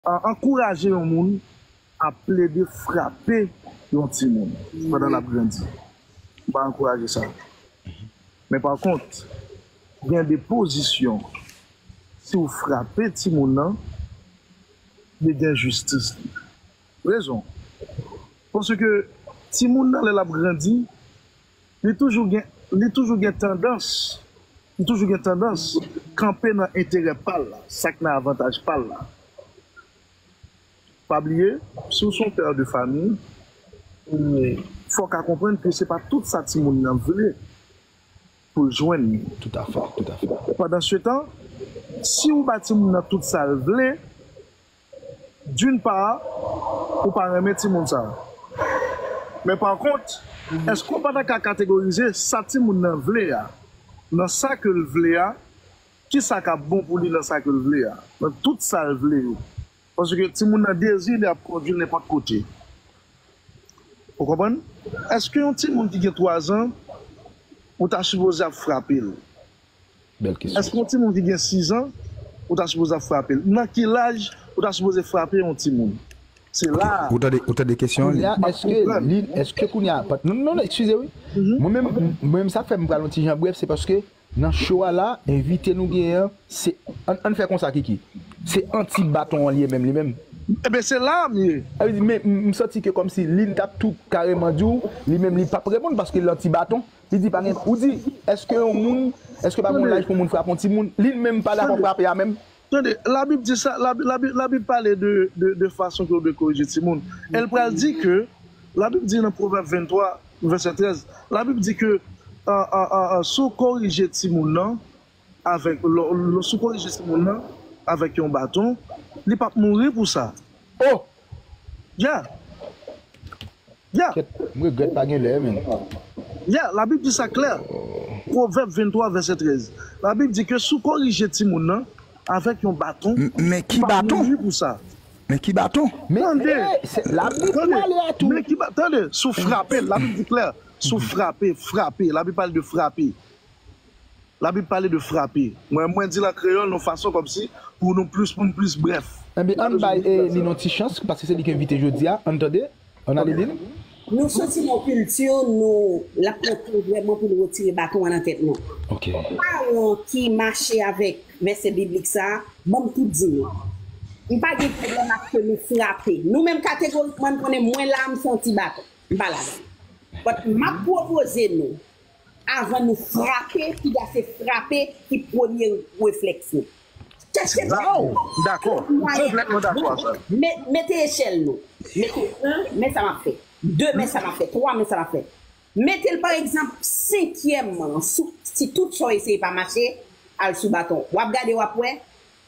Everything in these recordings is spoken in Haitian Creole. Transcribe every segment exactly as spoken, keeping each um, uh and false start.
An-, ankouraje yon moun ap plede frape yon timoun pandan l ap grandi. M pa ankouraje sa. Men pa kont, gen de pozisyon, si w frape timoun nan, li gen jistis li. Rezon. Paske timoun nan, lè l ap grandi, li toujou gen, li toujou gen tandans, li toujou gen tandans kanpe nan enterè pa l la, sa k nan avantaj pa l la. Pa bliye, si w se yon pè de fanmi, fò w ka konprann ke se pa tout sa timoun nan vle pou l jwenn li. Toutafè, toutafè. Pandan se tan, si w ba timoun nan tout sa l vle, d'une part, ou pa renmen timoun sa. Men pa kont, èske w pa ta ka kategorize sa timoun nan vle a, nan sa ke l vle a, kisa k ap bon pou li nan sa ke l vle a, nan tout sa l vle yo? Paske timoun nan dezi li ap kondui l nenpòt kote. Ou konprann? Èske yon timoun ki gen twa zan, ou ta sipoze ap frape l? Bèl kesyon. Èske yon timoun ki gen sis zan, ou ta sipoze ap frape l? Nan ki laj ou ta sipoze frape yon timoun? Se la a. Ou tande, ou tande kesyon an? Kounye a, èske li, èske kounye a, non, non, non, eskize wi. Mwen menm, mwen menm sa k fè m pral yon ti jan brèf, se paske nan show a la, envite nou genyen an, se, ann, ann fè konsa, Kiki. Se anti baton an li ye menm, li menm. Ebyen, se la a m ye. Sa vle di, men, m, m santi ke kòmsi li t ap tou kareman di w, li menm li p ap reponn paske l anti baton. Li di pa gen, ou di, èske yon moun, èske pa gen yon laj pou moun frape yon timoun? Li menm pa dakò frape a menm. Tande, Labib di sa, Labib, Labib, Labib pale de, de, de fason ke w dwe korije timoun. E l pral di ke, Labib di nan Pwovèb venntwa, vèsè trèz, Labib di ke, a, a, a, a, si w korije timoun nan, avèk, lò, lò, si w korije timoun nan avèk yon baton, li p ap mouri pou sa. Oh! Yeah. Yeah. Kèt, m regrèt pa gen lè, men. Yeah, Labib di sa klè. Pwovèb venntwa, vèsè trèz. Labib di ke si w korije timoun nan avèk yon baton, men ki baton? Li p ap mouri pou sa. Men ki baton? Men, tande, eh, se Labib ki pale a tou. Men ki ba-, tande, si w frape l, Labib di klè. Si w frape, frape. Labib pale de frape. Labib pale de frape. Mwen, mwen di l an kreyòl, yon fason kòmsi pou nou plis, pou m plis brèf. Ebyen, ann bay, eh, Lin yon ti chans, paske se li ki envite jodi a. Ann tande, ann ale, Lin. Nou soti nan kilti nou, l ap pran tan vrèman pou nou retire baton an nan tèt nou. Ok. Paran ki mache avèk vèsè biblik sa a, ban m tou di nou. M pa gen pwoblèm ak ke nou frape. Nou menm kategorikman, n konnen mwen la, m se yon ti baton. M pa ladan. But m ap pwopoze nou, avan nou frape, piga se frape ki premye reflèks nou. Chèche tout mwayen. Wow! M dakò. M konplètman dakò a sa. Met-, mete echèl nou. Mete en, men sa m ap fè. De, men sa m ap fè. Twa, men sa m ap fè. Mete l, pa egzanp, senkyèm, si, si tout sa w eseye pa mache, al sou baton. W ap gade, w ap wè,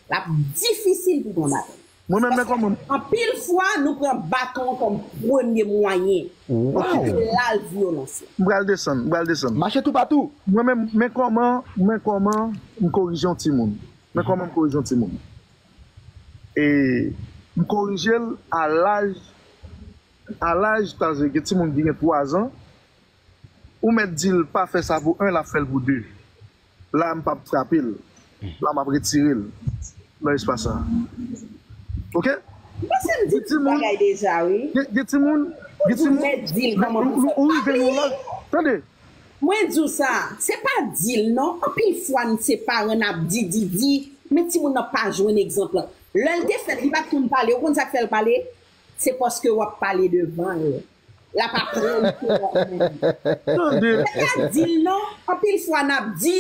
l ap difisil pou w pran baton. Mwen menm, men kòman m. Anpil fwa, nou pran baton an kòm premye mwayen. Wow. Pou l al vyolans lan. M pral desann, m pral desann. Mache toupatou. Mwen menm, men kòman, men kòman m korije yon timoun. Men kòman m korije yon timoun. E m korije l a laj, a laj, ta di, gen timoun ki gen twa zan, ou mèt di l pa fè sa pou en, l ap fè l pou de. La, m p ap frape l. La, m ap retire l nan espas sa. Oke? M panse m di tout bagay deja, wi. Gen, gen timoun, gen timoun, ou mèt di l kòman pou l fè. Ou rive nan laj. Tande. Mwen di w sa, se pa di l non. Anpil fwa, n se paran, n ap di, di, di, men timoun nan pa jwenn egzanp lan. Lè l te fèt, li pa t konn pale. Ou konn sa k fè l pale? Se paske w ap pale devan l. L ap aprann ke w ap mouri. Tande. Se pa di l non, anpil fwa n ap di,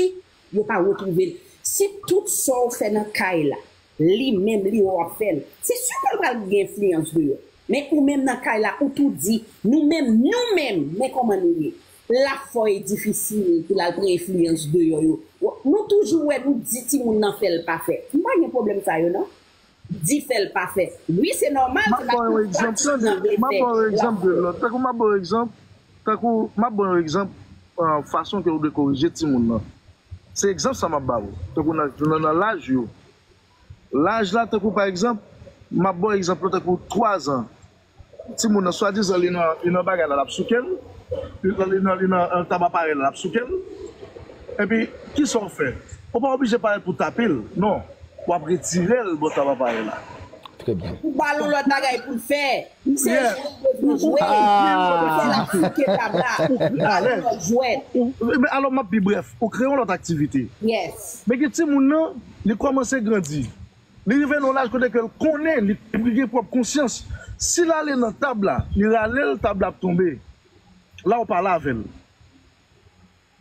yo pa retwouve l. Si tout sa w fè nan kay la, li menm, li wè w ap fè l, se si ke l pral gen enfliyans deyò. Men ou menm nan kay la, ou tou di, nou menm, nou menm, men kòman nou ye. Lafwa e difisil pou l al pran enfliyans deyò yo. Nou toujou wè nou di timoun nan fè l pa fè. M pa gen pwoblèm sa yo non. Di fè l pa fè. Wi, se nòmal, se pa tout sa timoun nan vle fè. M ap ba w egzanp de lòt. Tankou m ap ba w egzanp, tankou m ap ba w egzanp, euh, fason ke w dwe korije timoun nan. Se egzanp sa m ap ba w. Tankou nan, nan, nan laj yo. Laj la, tankou pa egzanp, m ap ba w egzanp lan tankou twa zan. Timoun nan, swadizan li nan, li nan bagay la, l ap souke l. Li nan, li nan, li nan, euh, tab aparèy la, l ap souke l. Epi, kisa w fè? Ou pa oblije parèt pou w tape l. Non. W ap retire l bò tab aparèy la. Trè byen. Ou ba l yon lòt bagay pou l fè. Se Yeah. jwèt ou bezwen jwe. Ah. Pou fè l ap sike tab la. Ou ba l yon lòt jwèt. Men alò, m ap pi brèf. Ou kreye yon lòt aktivite. Yes. Men gen timoun nan, li kòmanse grandi. Li rive nan yon laj kote ke l konnen, li, li gen pwòp konsyans. Si l ale nan tab la, li rale l, tab la ap tonbe. La, ou pale avè l.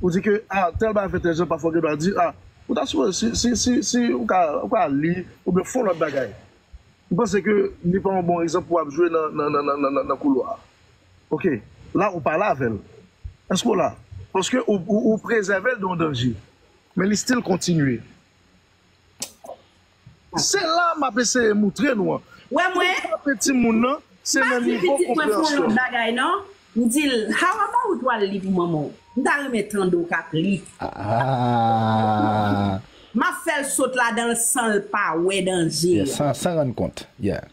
Ou di ke, ah, tèl bagay fè tèl jan, pafwa ou gen dwa di, ah, ou ta sipoze, si, si, si, si ou ka, ou ka li, oubyen fè yon lòt bagay. M panse ke li pa yon bon egzanp pou w ap jwe nan, nan, nan, nan, nan, nan, nan koulwa a. Ok, la ou pale avè l. Èske w la? Paske ou, ou, ou prezève l de yon danje. Men li still kontinye. Se la m ap eseye moutre nou an. Wè mwen, Frape timoun nan, se m pa nan di nivo pitit mwen fè yon lòt konpreyansyon. Bagay non. M di l, how about ou al li pou manman w? M ta renmen tande w k ap li. Ah, M ap fè l sot ladan l san l pa wè danje. yeah, san, san rann kont. Yeah.